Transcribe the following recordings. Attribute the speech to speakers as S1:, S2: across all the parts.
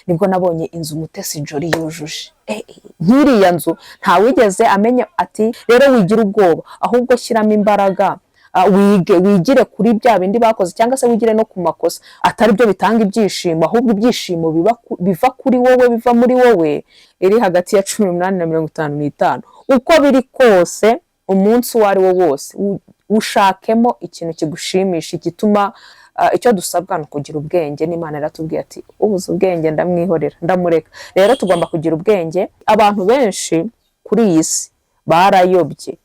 S1: Nibwo nabonye inzu Mutesi Jolly yujuje. Nk'iriya nzu ntawigeze amenya. Ati rero wigira ubwoba, ahubwo shyiramo imbaraga, wige, wigire kuri bya bindi bakoze, cyangwa se wigire no ku makosa. Atari byo bitanga ibyishimo, ahubwo ibyishimo biva kuri wowe, biva muri wowe. Iri hagati ya 18 na 55. Uko biri kose, umunsi uwo ari wo wose ushakemo ikintu kigushimisha, igituma icyo dusabwa ni ukugira ubwenge. N'Imana iratubwiye ati: "Ubuze ubwenge ndamwihorera, ndamureka." Rero tugomba kugira ubwenge. Abantu benshi kuri iyi si barayobye.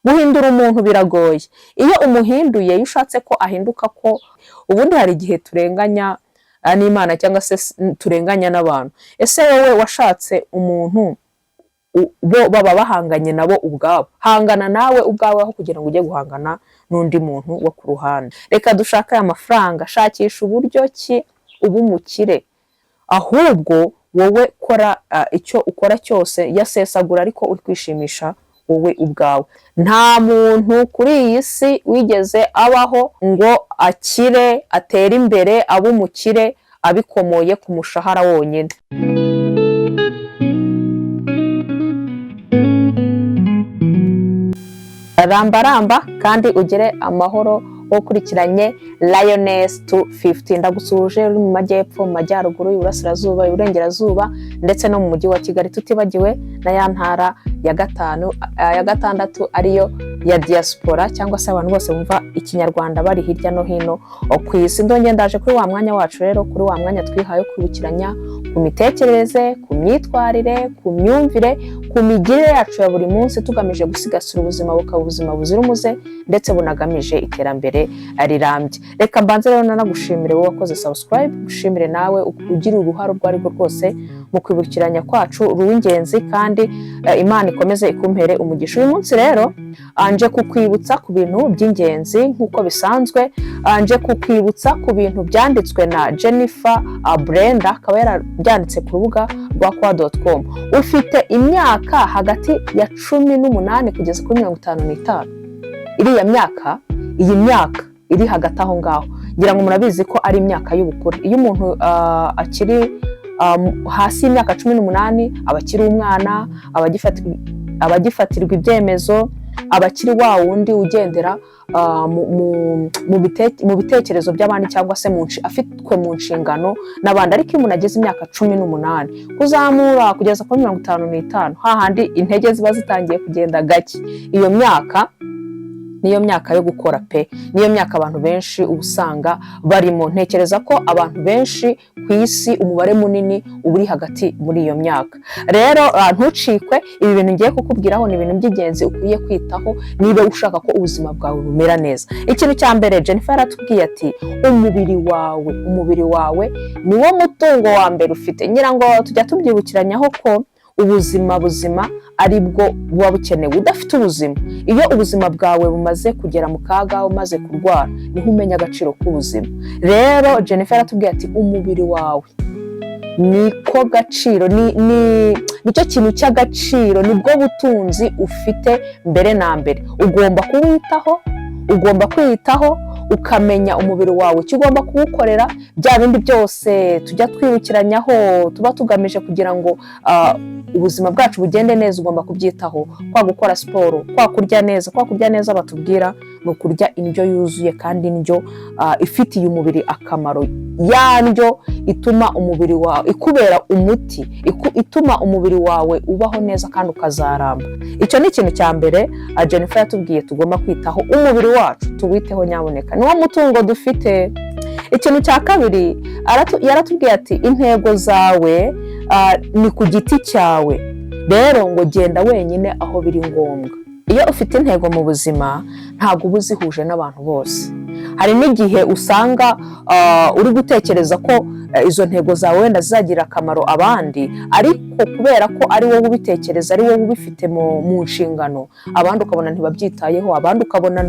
S1: Guhindura umuntu biragoye. Iyo umuhinduye, iyo ushatse ko ahinduka, ko ubundi hari igihe turenganya n'Imana cyangwa se turenganya n'abantu. Ese wowe washatse umuntu bo baba bahanganye nabo ubwabo? Hangana nawe ubwawe aho kugira ngo ujye guhangana n'undi muntu wo ku ruhande. Reka dushake aya mafaranga. Shakisha uburyo ki uba umukire. Ahubwo wowe kora icyo ukora cyose, yasesagura, ariko uri kwishimisha wowe ubwawe. Nta muntu kuri iyi si wigeze abaho ngo akire, atere imbere, abe umukire abikomoye ku mushahara wonyine. Ramba ramba kandi ugire amahoro, ukurikiranye Lioness 250. Ndagusuhuje uri mu majyepfo, mu majyaruguru, iburasirazuba, iburengerazuba, ndetse no mu mujyi wa Kigali, tutibagiwe na ya ntara ya gatanu, ya gatandatu, ariyo ya diaspora, cyangwa se abantu bose bumva Ikinyarwanda bari hirya no hino ku isi. Ndongera ndaje kuri wa mwanya wacu rero, kuri wa mwanya twihaye wo kwibukiranya ku mitekerereze, ku myitwarire, ku myumvire, ku migirire yacu ya buri munsi, tugamije gusigasira ubuzima, bukaba ubuzima buzira umuze, ndetse bunagamije iterambere rirambye. Reka mbanze rero nanagushimire wowe wakoze subscribe, gushimire nawe ugira uruhare urwo ari rwo rwose mu kwibukiranya kwacu rw'ingenzi, kandi Imana ikomeze ikumpere umugisha. Uyu munsi rero nje kukwibutsa ku bintu by'ingenzi nk'uko bisanzwe. Nje kukwibutsa ku bintu byanditswe na Jennifer Brenda, akaba yarabyanditse ku rubuga rwa kwa.com. Ufite imyaka hagati ya 18 kugeza kuri 55, iriya myaka, iyi myaka iri hagati aho ngaho, ngira ngo murabizi ko ari imyaka y'ubukure. Iyo umuntu akiri hasi y'imyaka 18, aba akiri umwana, aba agifatirwa ibyemezo, aba akiri wa wundi ugendera mu bitekerezo by'abandi, cyangwa se afitwe mu nshingano n'abandi. Ariko iyo umuntu ageze imyaka 18 kuzamura kugeza kuri 55, hahandi intege ziba zitangiye kugenda gake, iyo myaka niyo myaka yo gukora pe. Niyo myaka abantu benshi uba usanga barimo. Ntekereza ko abantu benshi ku isi, umubare munini uba uri hagati muri iyo myaka. Rero ntucikwe ibi bintu ngiye kukubwiraho. Ni ibintu by'ingenzi ukwiye kwitaho niba ushaka ko ubuzima bwawe bumera neza. Ikintu cya mbere, Jennifer yaratubwiye ati: "Umubiri wawe, umubiri wawe niwo mutungo wa mbere ufite." Ngira ngo tujya tubyibukiranyaho ko ubuzima buzima ari bwo buba bukenewe. Udafite ubuzima, iyo ubuzima bwawe bumaze kugera mu kaga, umaze kurwara, niho umenya agaciro k'ubuzima. Rero Jennifer yaratubwiye ati: "Umubiri wawe niko gaciro, nicyo kintu cy'agaciro, nibwo butunzi ufite mbere na mbere." Ugomba kuwitaho, ugomba kwiyitaho, ukamenya umubiri wawe icyo ugomba kuwukorera. Bya bindi byose tujya twibukiranyaho, tuba tugamije kugira ngo ubuzima bwacu bugende neza, ugomba kubyitaho. Kwa gukora siporo, kwa kurya neza. Kwa kurya neza batubwira ni ukurya indyo yuzuye, kandi indyo ifitiye umubiri akamaro, ya ndyo ituma umubiri wawe ikubera umuti, ituma umubiri wawe ubaho neza kandi ukazaramba. Icyo ni ikintu cya mbere Jennifer yatubwiye tugomba kwitaho. Umubiri wacu tuwiteho nyabuneka, niwo mutungo dufite. Ikintu cya kabiri, yaratubwiye ati: "Intego zawe ni ku giti cyawe." Rero ngo genda wenyine aho biri ngombwa. Iyo ufite intego mu buzima, ntabwo uba uzihuje n'abantu bose. Hari n'igihe usanga uri gutekereza ko izo ntego zawe wenda zizagirira akamaro abandi, ariko kubera ko ari wowe ubitekereza, ari wowe ubifite mu nshingano, abandi ukabona ntibabyitayeho, abandi ukabona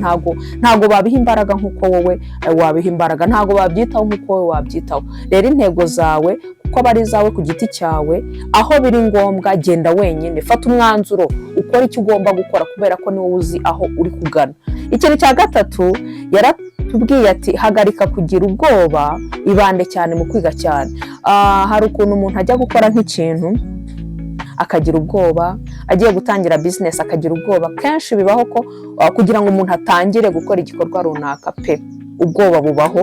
S1: ntabwo babiha imbaraga nk'uko wowe wabiha imbaraga, ntabwo babyitaho nk'uko wowe wabyitaho. Rero intego zawe, kuko aba ari izawe ku giti cyawe, aho biri ngombwa genda wenyine, fata umwanzuro, ukore icyo ugomba gukora, kubera ko ni wowe uzi aho uri kugana. Ikintu cya gatatu yaratubwiye ati: "Hagarika kugira ubwoba, ibande cyane mu kwiga cyane." Hari ukuntu umuntu ajya gukora nk'ikintu akagira ubwoba, agiye gutangira business akagira ubwoba. Kenshi bibaho ko kugira ngo umuntu atangire gukora igikorwa runaka pe, ubwoba bubaho,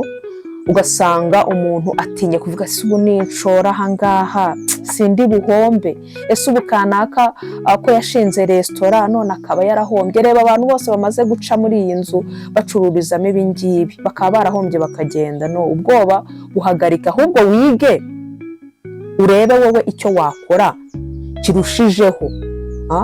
S1: ugasanga umuntu atinya kuvuga: "Ese ubu ninshora ahangaha sindi buhombe? Ese ubu kanaka ko yashinze resitora none akaba yarahombye? Reba abantu bose bamaze guca muri iyi nzu bacururizamo ibi ngibi bakaba barahombye bakagenda." No, ubwoba buhagarika, ahubwo wige urebe wowe icyo wakora kirushijeho,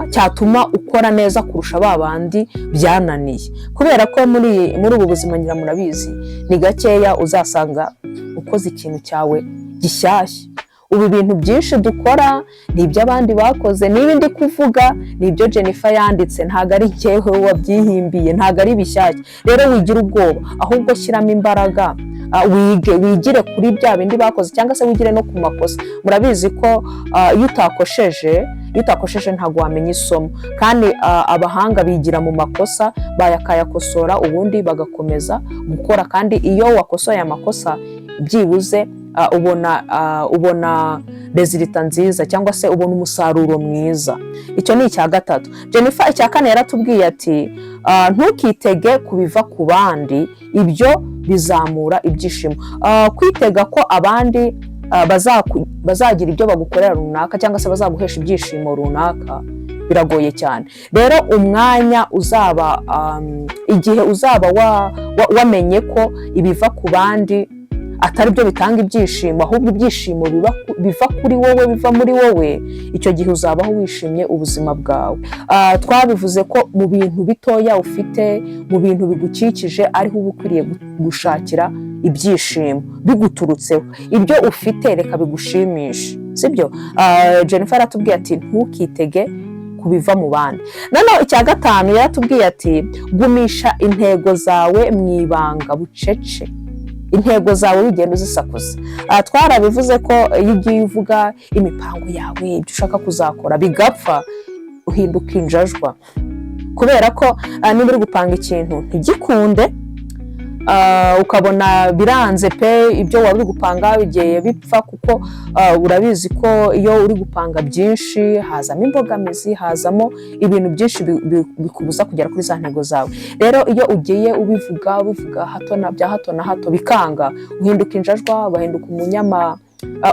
S1: cyatuma ukora neza kurusha ba bandi byananiye, kubera ko muri ubu buzima, ngira murabizi, ni gakeya uzasanga ukoze ikintu cyawe gishyashya. Ubu ibintu byinshi dukora ni iby'abandi bakoze. Niba ndi kuvuga, ni ibyo Jennifer yanditse, ntabwo ari njyewe wabyihimbiye, ntabwo ari bishyashya. Rero wigira ubwoba, ahubwo shyiramo imbaraga, wige, wigire kuri bya bindi bakoze cyangwa se wigire no ku makosa. Murabizi ko iyo utakosheje ntabwo wamenya isomo, kandi abahanga bigira mu makosa, bayakayakosora, ubundi bagakomeza gukora. Kandi iyo wakosoye amakosa, byibuze ubona résultat nziza cyangwa se ubona umusaruro mwiza. Icyo ni icya gatatu, Jennifer. Icya kane yaratubwiye ati: "Ntukitege kubiva ku bandi, ibyo bizamura ibyishimo." Kwitega ko abandi bazagira ibyo bagukorera runaka cyangwa se bazaguhesha ibyishimo runaka biragoye cyane. Rero umwanya uzaba igihe uzaba wamenye ko ibiva ku bandi atari byo bitanga ibyishimo, ahubwo ibyishimo biva kuri wowe, biva muri wowe, icyo gihe uzabaho wishimye ubuzima bwawe. Twabivuze ko mu bintu bitoya ufite, mu bintu bigukikije, ariho uba ukwiriye gushakira ibyishimo biguturutseho. Ibyo ufite reka bigushimishe, sibyo? Jennifer yaratubwiye ati: "Ntukitege kubiva mu bandi." Noneho icya gatanu yaratubwiye ati: "Gumisha intego zawe mu ibanga bucece." Intego zawe ugenda uzisakuza. Twarabivuze ko iyo ugiye uvuga imipango yawe, ibyo ushaka kuzakora, bigapfa, uhinduka injajwa, kubera ko niba uri gupanga ikintu ntigikunde, ukabona biranze pe, ibyo wari uri gupanga bigiye bipfa, kuko urabizi ko iyo uri gupanga byinshi hazamo imbogamizi, hazamo ibintu byinshi bikubuza kugera kuri za ntego zawe. Rero iyo ugiye ubivuga ubivuga hato na bya hato na hato bikanga, uhinduka injajwa, ugahinduka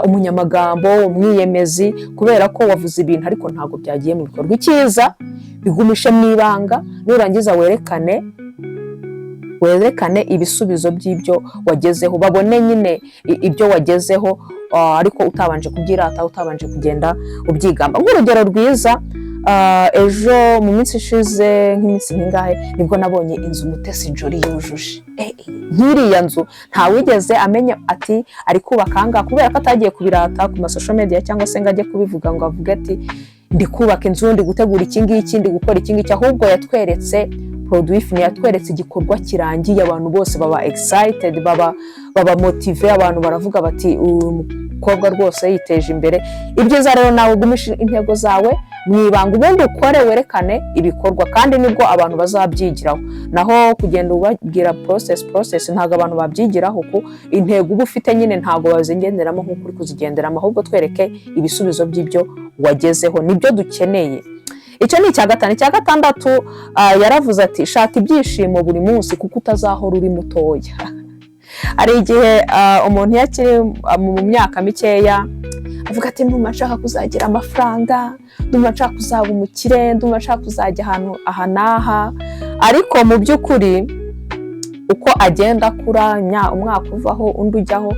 S1: umunyamagambo, umwiyemezi, kubera ko wavuze ibintu ariko ntabwo byagiye mu bikorwa. Icyiza, bigumishe mu ibanga, nurangiza werekane ibisubizo by'ibyo wagezeho, babone nyine ibyo wagezeho, ariko utabanje kubyirata, utabanje kugenda ubyigamba. Nk'urugero rwiza, ejo mu minsi ishize, nk'iminsi nk'ingahe, nibwo nabonye inzu Mutesi Jolly yujuje. Nk'iriya nzu ntawigeze amenya ati ari kubaka ahangaha, kubera ko atagiye kubirata ku ma social media cyangwa se ngo ajye kubivuga, ngo avuge ati: "Ndi kubaka inzu, ndi gutegura iki ngiki, ndi gukora iki ngiki." Ahubwo yatweretse produit fini, yatweretse igikorwa kirangiye, abantu bose baba excited, baba motivé, abantu baravuga bati: "Uyu mukobwa rwose yiteje imbere." Ibyiza rero, nawe ugumisha intego zawe mu ibanga, ubundi ukore, werekane ibikorwa, kandi nibwo abantu bazabyigiraho. Naho kugenda ubabwira process process, ntabwo abantu babyigiraho, ku intego uba ufite nyine ntabwo bazigenderamo nk'uko uri kuzigenderamo. Ahubwo twereke ibisubizo by'ibyo wagezeho, nibyo dukeneye. Icyo ni icya gatanu. Icya gatandatu, yaravuze ati: "Shaka ibyishimo buri munsi, kuko utazahora uri mutoya." Hari igihe umuntu iyo akiri mu myaka mikeya avuga ati: "Ndumva nshaka kuzagira amafaranga, ndumva nshaka kuzaba umukire, ndumva nshaka kuzajya ahantu aha n'aha." Ariko mu by'ukuri uko agenda akura, umwaka uvaho undi ujyaho,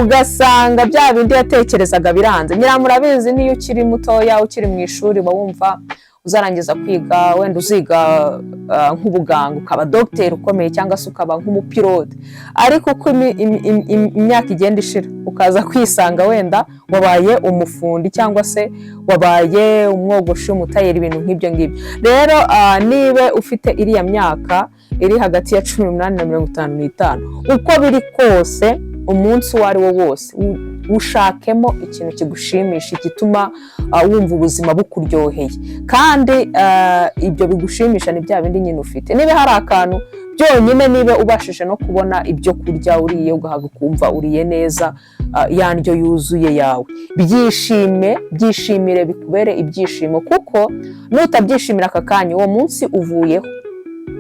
S1: ugasanga bya bindi yatekerezaga biranze. Murabizi, niyo ukiri mutoya, ukiri mu ishuri, uba wumva uzarangiza kwiga, wenda uziga nk'ubuganga, ukaba dogiteri ukomeye cyangwa se ukaba nk'umupilote. Ariko uko imyaka igenda ishira, ukaza kwisanga wenda wabaye umufundi cyangwa se wabaye umwogoshi, umutayeri, ibintu nk'ibyo ngibyo. Rero niba ufite iriya myaka iri hagati ya 18 na 55, uko biri kose Umunsi uwo ari wo wose ushakemo ikintu kigushimisha, igituma wumva ubuzima bukuryoheye. Kandi ibyo bigushimisha ni bya bindi nyine ufite. Niba hari akantu byonyine, niba ubashije no kubona ibyo kurya uriye ugahaga, ukumva uriye neza, ya ndyo yuzuye yawe, byishime, byishimire, bikubere ibyishimo, kuko nutabyishimira aka kanya, uwo munsi uvuyeho,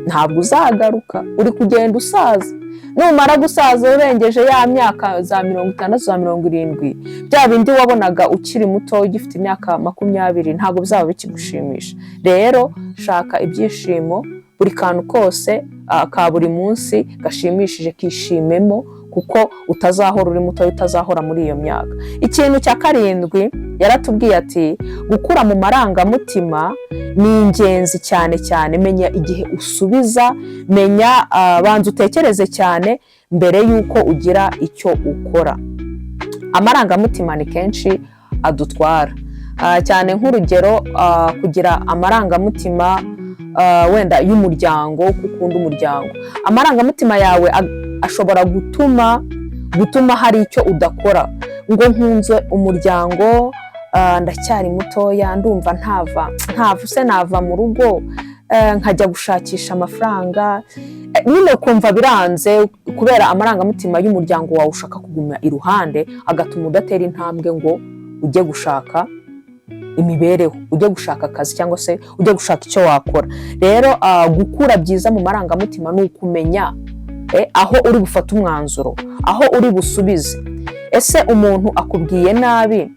S1: ntabwo uzagaruka. Uri kugenda usaza. Numara gusaza urengeje ya myaka za 60, za 70, bya bindi wabonaga ukiri muto, ugifite imyaka 20, ntabwo bizaba bikigushimisha. Rero shaka ibyishimo, buri kantu kose ka buri munsi gashimishije kishimemo, kuko utazahora uri muto, utazahora muri iyo myaka. Ikintu cya karindwi yaratubwiye ati: "Gukura mu marangamutima ni ingenzi cyane cyane. Menya igihe usubiza, menya, banza utekereze cyane mbere y'uko ugira icyo ukora." Amarangamutima ni kenshi adutwara cyane. Nk'urugero, kugira amarangamutima wenda y'umuryango, kuko ukunda umuryango, amarangamutima yawe ashobora gutuma hari icyo udakora, ngo nkunze umuryango, ndacyari mutoya, ndumva ntava se nava mu rugo nkajya gushakisha amafaranga. Nyine ukumva biranze kubera amarangamutima y'umuryango wawe ushaka kuguma iruhande, agatuma udatera intambwe ngo ujye gushaka imibereho, ujye gushaka akazi cyangwa se ujye gushaka icyo wakora. Rero gukura byiza mu marangamutima ni ukumenya aho uri bufate umwanzuro, aho uri busubize. Ese umuntu akubwiye nabi,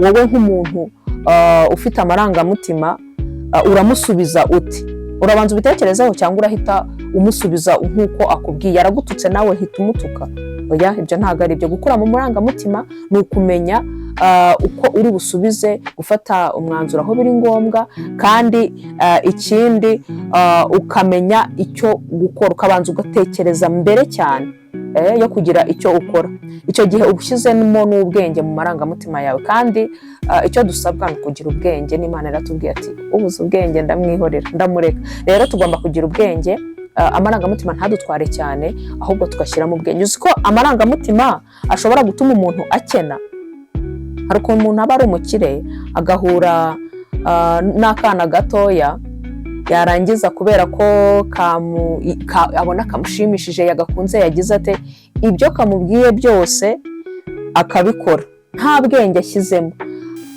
S1: wowe nk'umuntu ufite amarangamutima, uramusubiza uti? Urabanza ubitekerezeho cyangwa urahita umusubiza nk'uko akubwiye? Aragututse, nawe hita umutuka? Oya, ibyo ntabwo ari ibyo. Gukura mu marangamutima ni ukumenya uko uri busubize, gufata umwanzuro aho biri ngombwa, kandi ikindi ukamenya icyo gukora, ukabanza ugatekereza mbere cyane yo kugira icyo ukora. Icyo gihe uba ushyizemo n'ubwenge mu marangamutima yawe. Kandi icyo dusabwa ni ukugira ubwenge. N'Imana iratubwiye ati: "Ubuze ubwenge ndamwihorera, ndamureka." Rero tugomba kugira ubwenge, amarangamutima ntadutware cyane, ahubwo tugashyiramo ubwenge. Uzi ko amarangamutima ashobora gutuma umuntu akena? Hari ukuntu umuntu aba ari umukire agahura n'akana gatoya, yarangiza kubera ko abona kamushimishije, yagakunze, yagize ate, ibyo kamubwiye byose akabikora nta bwenge ashyizemo.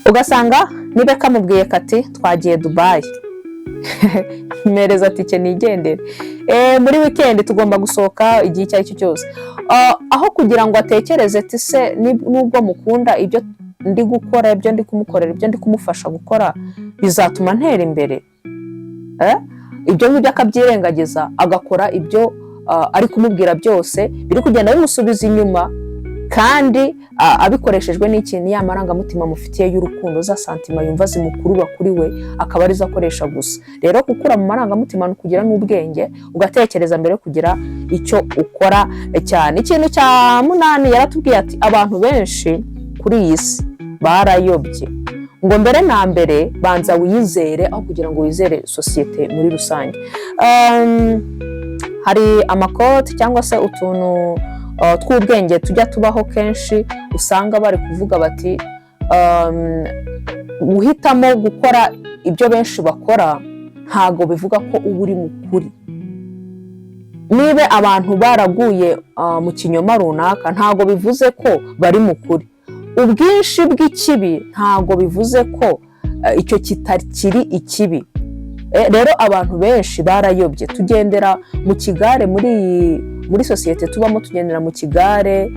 S1: Ugasanga niba kamubwiye kati: "Twagiye Dubayi, mpereza tike nigendere, muri wikendi tugomba gusohoka igihe icyo ari cyo cyose," aho kugira ngo atekereze ati: "Se nubwo mukunda, ibyo ndi gukora, ibyo ndi kumukorera, ibyo ndi kumufasha gukora bizatuma ntera imbere?" Ibyo ngibyo akabyirengagiza, agakora ibyo ari kumubwira byose biri kugenda bimusubiza inyuma, kandi abikoreshejwe n'ikintu, ya marangamutima amufitiye y'urukundo, za sentiments yumva zimukurura kuri we, akaba arizo akoresha gusa. Rero gukura mu marangamutima ni ukugira n'ubwenge, ugatekereza mbere yo kugira icyo ukora cyane. Ikintu cya munani yaratubwiye ati: "Abantu benshi kuri iyi si barayobye." Ngo mbere na mbere banza wiyizere aho kugira ngo wizere sosiyete muri rusange. Hari amakoti cyangwa se utuntu tw'ubwenge tujya tubaho kenshi, usanga bari kuvuga bati: "Guhitamo gukora ibyo benshi bakora ntabwo bivuga ko uba uri mu kuri. Niba abantu baraguye mu kinyoma runaka, ntabwo bivuze ko bari mu kuri. Ubwinshi bw'ikibi ntabwo bivuze ko icyo kitakiri ikibi." Rero abantu benshi barayobye, tugendera mu kigare. Muri sosiyete tubamo tugendera mu kigare,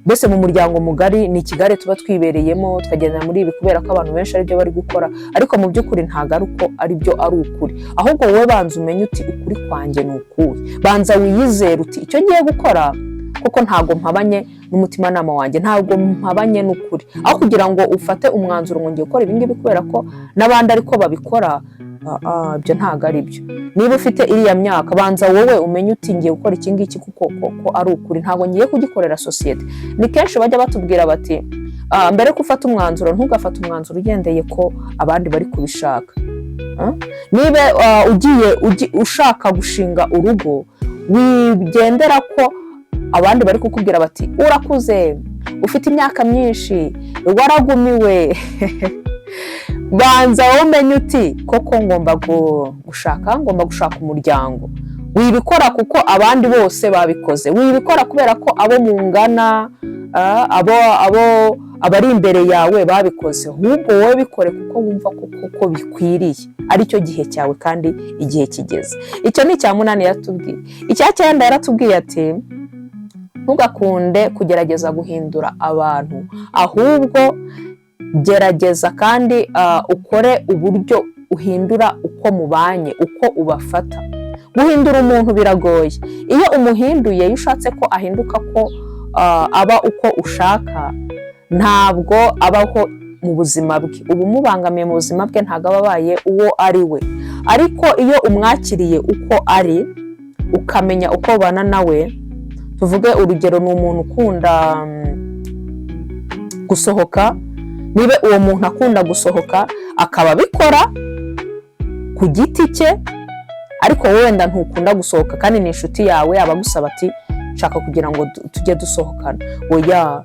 S1: mbese mu muryango mugari ni ikigare tuba twibereyemo, tukagendera muri ibi kubera ko abantu benshi aribyo bari gukora, ariko mu by'ukuri ntabwo ari uko aribyo ari ukuri. Ahubwo wowe banza umenye uti: "Ukuri kwanjye ni ukuhe?" Banza wiyizere uti: "Icyo ngiye gukora kuko ntabwo mpabanye n'umutimanama wanjye, ntabwo mpabanye n'ukuri." Aho kugira ngo ufate umwanzuro ngo ngiye gukora ibi ngibi kubera ko n'abandi ariko babikora, ibyo ntabwo ari byo. Niba ufite iriya myaka, banza wowe umenye uti: "Ngiye gukora iki ngiki kuko koko ari ukuri, ntabwo ngiye kugikorera sosiyete." Ni kenshi bajya batubwira bati: "Mbere ko ufata umwanzuro, ntugafate umwanzuro ugendeye ko abandi bari kubishaka." Niba ugiye ushaka gushinga urugo, wigendera ko Abandi bari kukubwira bati: "Urakuze, ufite imyaka myinshi, waragumiwe." Banza wowe umenye uti: "Koko ngomba gushaka, ngomba gushaka umuryango." Wibikora kuko abandi bose babikoze, wibikora kubera ko abo mungana, abo abari imbere yawe babikoze. Ahubwo wowe bikore kuko wumva ko koko bikwiriye, aricyo gihe cyawe kandi igihe kigeze. Icyo ni icya munani yaratubwiye. Icya cyenda yaratubwiye ati: "Ntugakunde kugerageza guhindura abantu, ahubwo gerageza kandi ukore uburyo uhindura uko mubanye, uko ubafata." Guhindura umuntu biragoye. Iyo umuhinduye, iyo ushatse ko ahinduka, ko aba uko ushaka, ntabwo abaho mu buzima bwe, uba umubangamiye mu buzima bwe, ntabwo aba abaye uwo ari we. Ariko iyo umwakiriye uko ari, ukamenya uko ubana nawe, tuvuge urugero ni umuntu ukunda gusohoka, niba uwo muntu akunda gusohoka akaba abikora ku giti cye, ariko wowe wenda ntukunda gusohoka kandi ni inshuti yawe, aba agusaba ati: "Nshaka kugira ngo tujye dusohokana." Oya,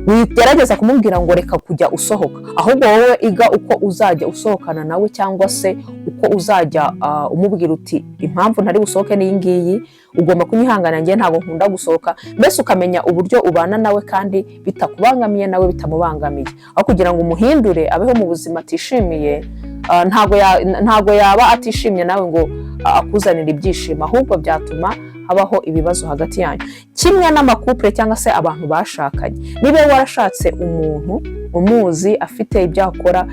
S1: wigerageza kumubwira ngo reka kujya usohoka. Ahubwo wowe iga uko uzajya usohokana nawe, cyangwa se uko uzajya umubwira uti: "Impamvu ntari busohoke n'iyi ngiyi, ugomba kunyihangana, njye ntabwo nkunda gusohoka." Mbese ukamenya uburyo ubana nawe kandi bitakubangamiye, nawe bitamubangamiye, aho kugira ngo umuhindure abeho mu buzima atishimiye. Ntabwo yaba atishimye nawe ngo akuzanire ibyishimo, ahubwo byatuma habaho ibibazo hagati yanyu. Kimwe n'ama couple cyangwa se abantu bashakanye. Niba warashatse umuntu umuzi afite ibyo akora,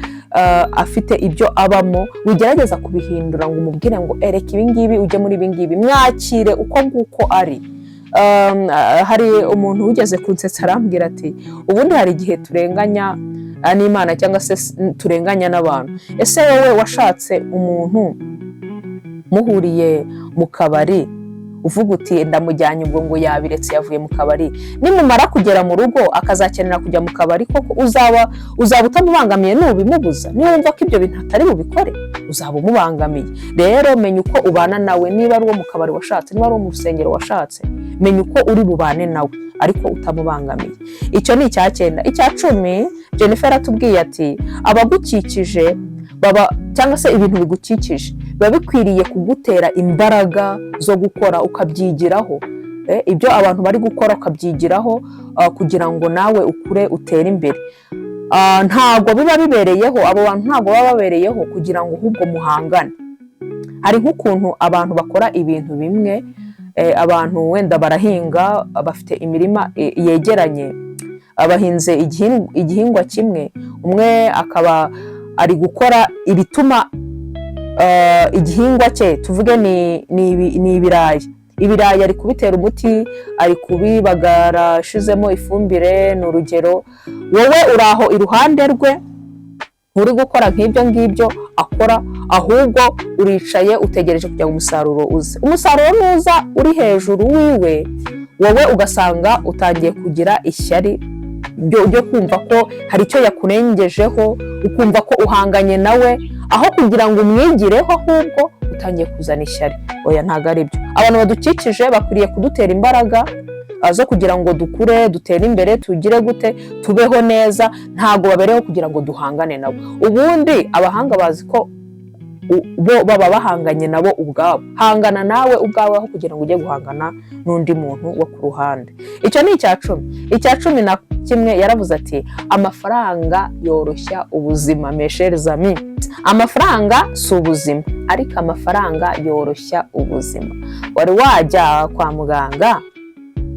S1: afite ibyo abamo, wigerageza kubihindura ngo umubwire ngo ereka ibi ngibi ujye muri ibi ngibi. Mwakire uko nguko ari. Hari umuntu wigeze kunsetsa arambwira ati: "Ubundi hari igihe turenganya n'Imana cyangwa se turenganya n'abantu. Ese wowe washatse umuntu muhuriye mu kabari, uvuga uti ndamujyanye, ubwo ngo yabiretse, yavuye mu kabari, nimumara kugera mu rugo akazakenera kujya mu kabari, koko uzaba utamubangamiye nubimubuza? Niba wumva ko ibyo bintu atari bubikore, uzaba umubangamiye." Rero menya uko ubana nawe. Niba ari uwo mu kabari washatse, niba ari uwo mu rusengero washatse, menya uko uri bubane nawe ariko utamubangamiye. Icyo ni icya cyenda. Icya 10, Jennifer aratubwiye ati: "Abagukikije baba cyangwa se ibintu bigukikije biba bikwiriye kugutera imbaraga zo gukora, ukabyigiraho. Ibyo abantu bari gukora ukabyigiraho, kugira ngo nawe ukure, utere imbere. Ntabwo biba bibereyeho abo bantu, ntabwo baba babereyeho kugira ngo ahubwo muhangane." Hari nk'ukuntu abantu bakora ibintu bimwe, abantu wenda barahinga, bafite imirima yegeranye, bahinze igihingwa kimwe, umwe akaba ari gukora ibituma igihingwa cye, tuvuge ni ibirayi, ibirayi ari kubitera umuti, ari kubibagara, ashizemo ifumbire, ni urugero. Wowe uri aho iruhande rwe, nturi gukora nk'ibyo ngibyo akora, ahubwo uricaye utegereje kugira ngo umusaruro uze. Umusaruro nuza uri hejuru wiwe, wowe ugasanga utangiye kugira ishyari ryo kumva ko hari icyo yakurengejeho, ukumva ko uhanganye nawe aho kugira ngo umwigireho, ahubwo utangiye kuzana ishyari. Oya, ntabwo ari byo. Abantu badukikije bakwiriye kudutera imbaraga zo kugira ngo dukure, dutere imbere, tugire gute, tubeho neza. Ntabwo babereho kugira ngo duhangane nabo. Ubundi abahanga bazi ko bo baba bahanganye nabo ubwabo. Hangana nawe ubwawe aho kugira ngo ujye guhangana n'undi muntu wo ku ruhande. Icyo ni icya 10. Icya 11 yaravuze ati: "Amafaranga yoroshya ubuzima." Mes chers amis, amafaranga si ubuzima, ariko amafaranga yoroshya ubuzima. Wari wajya kwa muganga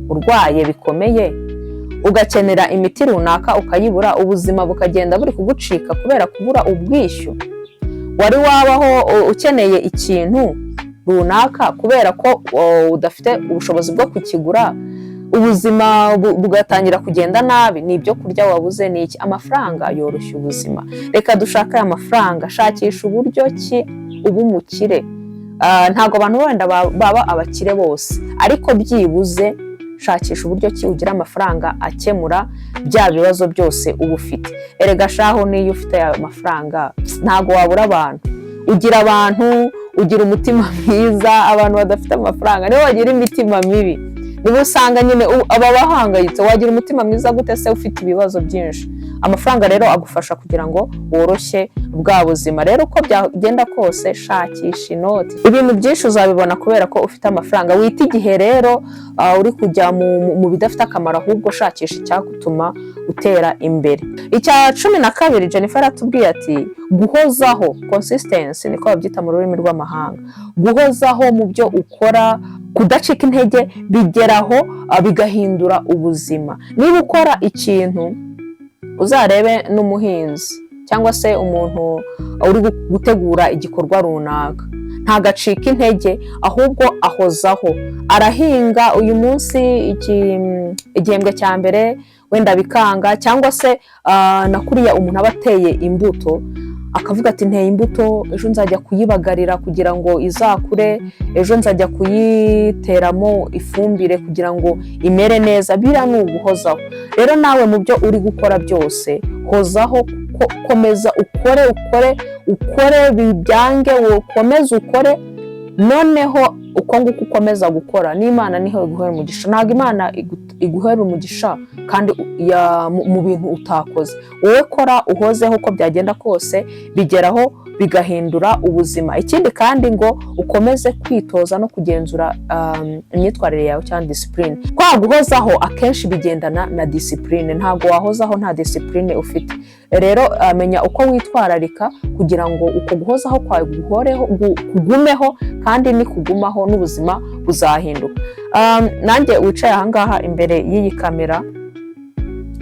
S1: urwaye bikomeye, ugakenera imiti runaka ukayibura, ubuzima bukagenda buri kugucika kubera kubura ubwishyu? Wari wabaho ukeneye ikintu runaka, kubera ko udafite ubushobozi bwo kukigura, ubuzima bugatangira kugenda nabi? Ni ibyo kurya wabuze, ni iki? Amafaranga yoroshya ubuzima. Reka dushake aya mafaranga. Shakisha uburyo ki uba umukire. Ntabwo abantu wenda baba abakire bose, ariko byibuze shakisha uburyo ki ugira amafaranga akemura bya bibazo byose uba ufite. Erega shaho, niyo ufite aya mafaranga ntabwo wabura abantu. Ugira abantu, ugira umutima mwiza. Abantu badafite amafaranga nibo bagira imitima mibi. Niba usanga nyine aba bahangayitse, wagira umutima mwiza gute se ufite ibibazo byinshi? Amafaranga rero agufasha kugira ngo woroshye bwa buzima. Rero uko byagenda kose, shakisha inoti. Ibintu byinshi uzabibona kubera ko ufite amafaranga. Wita igihe rero uri kujya mu bidafite akamaro, ahubwo shakisha icyagutuma utera imbere. Icya 12, Jennifer aratubwiye ati guhozaho, consistency niko babyita mu rurimi rw'amahanga, guhozaho mu byo ukora, kudacika intege, bigeraho bigahindura ubuzima. Niba ukora ikintu, uzarebe n'umuhinzi cyangwa se umuntu uri gutegura igikorwa runaka, ntagacika intege, ahubwo ahozaho, arahinga uyu munsi igihembwe cya mbere wenda bikanga, cyangwa se na kuriya umuntu aba ateye imbuto akavuga ati: "Nteye imbuto, ejo nzajya kuyibagarira kugira ngo izakure, ejo nzajya kuyiteramo ifumbire kugira ngo imere neza." Biriya ni uguhozaho. Rero nawe mu byo uri gukora byose, hozaho, komeza ukore, ukore, ukore, bibyange ukomeze ukore. Noneho uko nguko ukomeza gukora, n'Imana niho iguhera umugisha. Ntabwo Imana iguhera umugisha kandi mu bintu utakoze wowe. Kora uhozeho, uko byagenda kose bigeraho bigahindura ubuzima. Ikindi kandi, ngo ukomeze kwitoza no kugenzura imyitwarire yawe cyangwa discipline. Kwa guhozaho akenshi bigendana na discipline. Ntabwo wahozaho nta discipline ufite. Rero menya uko witwararika kugira ngo uko guhozaho kwawe guhoreho, kugumeho, kandi nikugumaho n'ubuzima buzahinduka. Nanjye wicaye ahangaha imbere y'iyi kamera,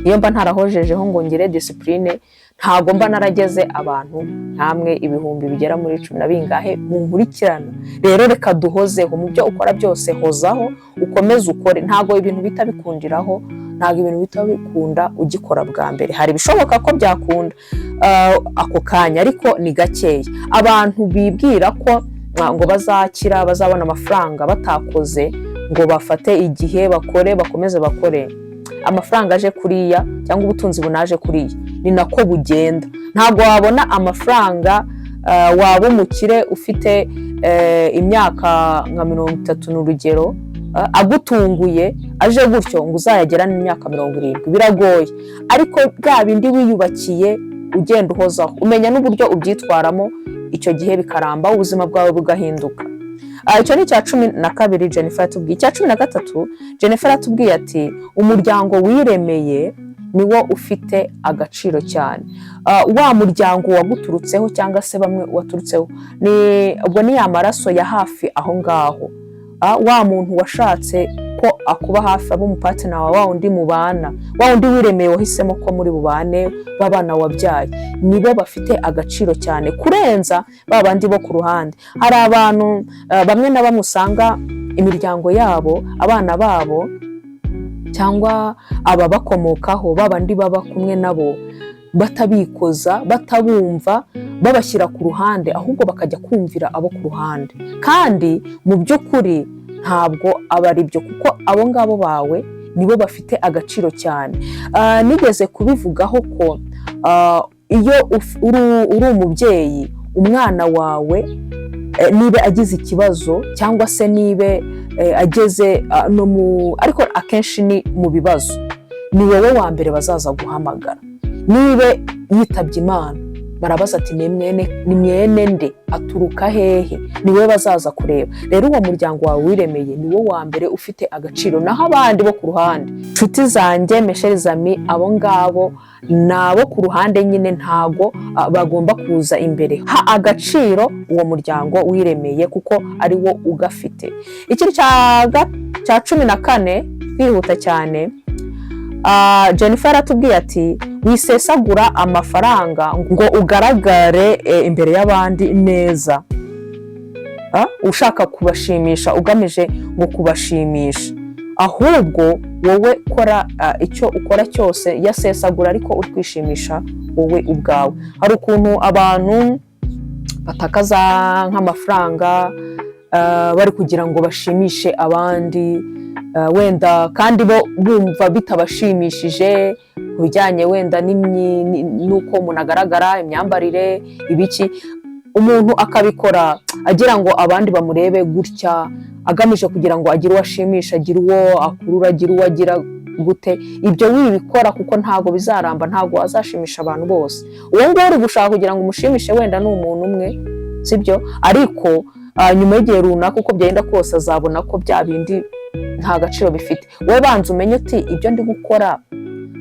S1: iyo mba ntarahojejeho ngo ngire discipline, ntabwo mba narageze abantu nkamwe ibihumbi bigera muri cumi na bingahe munkurikirana. Rero reka duhozeho. Mu byo ukora byose, hozaho, ukomeze ukore. Ntabwo ibintu bihita bikundiraho, ntabwo ibintu bihita bikunda ugikora bwa mbere. Hari ibishoboka ko byakunda ako kanya, ariko ni gakeya. Abantu bibwira ko ngo bazakira, bazabona amafaranga batakoze, ngo bafate igihe bakore, bakomeze bakore, amafaranga aje kuriya cyangwa ubutunzi bunaje kuriya, ni nako bugenda. Ntabwo wabona amafaranga, waba umukire ufite imyaka nka 30, ni urugero, agutunguye aje gutyo ngo uzayagerane imyaka 70, biragoye. Ariko bya bindi wiyubakiye ugenda uhozaho, umenya n'uburyo ubyitwaramo, icyo gihe bikaramba, ubuzima bwawe bugahinduka. Icyo ni icya 12 Jennifer yatubwiye. Icya 13, Jennifer yatubwiye ati umuryango wiremeye niwo ufite agaciro cyane. Wa muryango waguturutseho cyangwa se bamwe waturutseho, ni ubwo ni ya maraso ya hafi aho ngaho. Wa muntu washatse ko akuba hafi, aba umu partner wawe, wa wundi mubana, wa wundi wiremeye, wahisemo ko muri bubane, b'abana wabyaye, nibo bafite agaciro cyane kurenza ba bandi bo ku ruhande. Hari abantu bamwe na bamwe usanga imiryango yabo, abana babo cyangwa ababakomokaho, ba bandi baba kumwe nabo, batabikoza, batabumva, babashyira ku ruhande, ahubwo bakajya kumvira abo ku ruhande. Kandi mu by'ukuri ntabwo aba ari byo, kuko abo ngabo bawe nibo bafite agaciro cyane. Nigeze kubivugaho ko iyo uri umubyeyi, umwana wawe niba agize ikibazo cyangwa se niba ageze no mu, ariko akenshi ni mu bibazo, ni wowe wa mbere bazaza guhamagara. Niba yitabye Imana, barabaza ati: "Ni mwene nde? Aturuka hehe?" Ni wowe bazaza kureba. Rero uwo muryango wawe wiremeye ni wo wa mbere ufite agaciro, naho abandi bo ku ruhande, inshuti zanjye, mes chers amis, abo ngabo ni abo ku ruhande nyine, ntago bagomba kuza imbere. Ha agaciro uwo muryango wiremeye kuko ari wo ugafite. Ikindi cya 14, twihuta cyane, Jennifer aratubwiye ati wisesagura amafaranga ngo ugaragare imbere y'abandi neza, ushaka kubashimisha, ugamije ngo kubashimisha. Ahubwo wowe kora icyo ukora cyose, yasesagura ariko uri kwishimisha wowe ubwawe. Hari ukuntu abantu batakaza nk'amafaranga bari kugira ngo bashimishe abandi, wenda kandi bo bumva bitabashimishije ku bijyanye wenda n'uko umuntu agaragara, imyambarire, ibiki, umuntu akabikora agira ngo abandi bamurebe gutya. agamije kugira ngo agire uwo ashimisha, agire uwo akurura, agire uwo agira gute. Ibyo wibikora, kuko ntabwo bizaramba, ntabwo azashimisha abantu bose. Uwo nguwo uri gushaka kugira ngo umushimishe wenda ni umuntu umwe, sibyo? Ariko nyuma y'igihe runaka, uko byagenda kose, azabona ko bya bindi nta gaciro bifite. Wowe banza umenye uti: "Ibyo ndi gukora,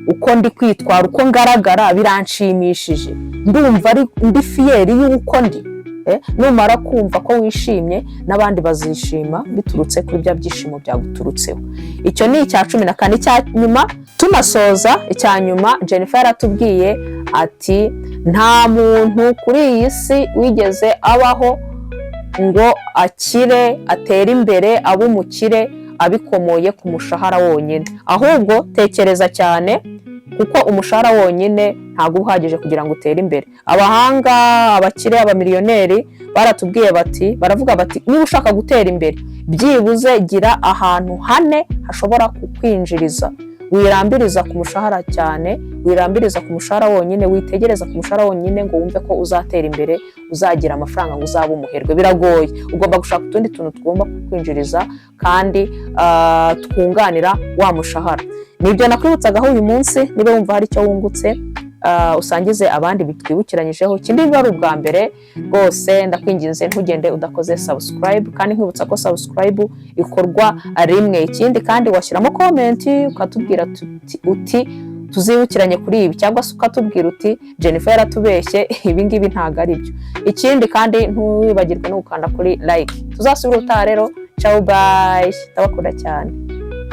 S1: uko ndi kwitwara, uko ngaragara, biranshimishije? Ndumva ari ndi fier y'uko ndi?" Numara kumva ko wishimye, n'abandi bazishima biturutse kuri bya byishimo byaguturutseho. Icyo ni icya 14. Icya nyuma tunasoza, icya nyuma, Jennifer yaratubwiye ati: "Nta muntu kuri iyi si wigeze abaho ngo akire, atere imbere, abe umukire abikomoye ku mushahara wonyine. Ahubwo tekereza cyane, kuko umushahara wonyine ntabwo uba uhagije kugira ngo utere imbere." Abahanga, abakire, abamiliyoneri baratubwiye bati, baravuga bati: "Niba ushaka gutera imbere, byibuze gira ahantu hane hashobora kukwinjiriza. Wirambiriza ku mushahara cyane, wirambiriza ku mushahara wonyine, witegereza ku mushahara wonyine ngo wumve ko uzatera imbere, uzagira amafaranga, ngo uzabe umuherwe. Biragoye. Ugomba gushaka utundi tuntu tugomba kukwinjiriza kandi twunganira wa mushahara." Nibyo nakwibutsagaho uyu munsi. Niba wumva hari icyo wungutse, usangize abandi bitwibukiranyijeho. Ikindi, niba ari ubwa mbere, rwose ndakwinginze, ntugende udakoze subscribe, kandi nkwibutsa ko subscribe ikorwa rimwe. Ikindi kandi, washyiramo comment ukatubwira uti: "Tuzibukiranye kuri ibi," cyangwa se ukatubwira uti: "Jennifer yaratubeshye, ibi ngibi ntabwo ari byo." Ikindi kandi, ntiwibagirwe no gukanda kuri like. Tuzasubira utaha rero. Ciao, bye, ndabakunda cyane.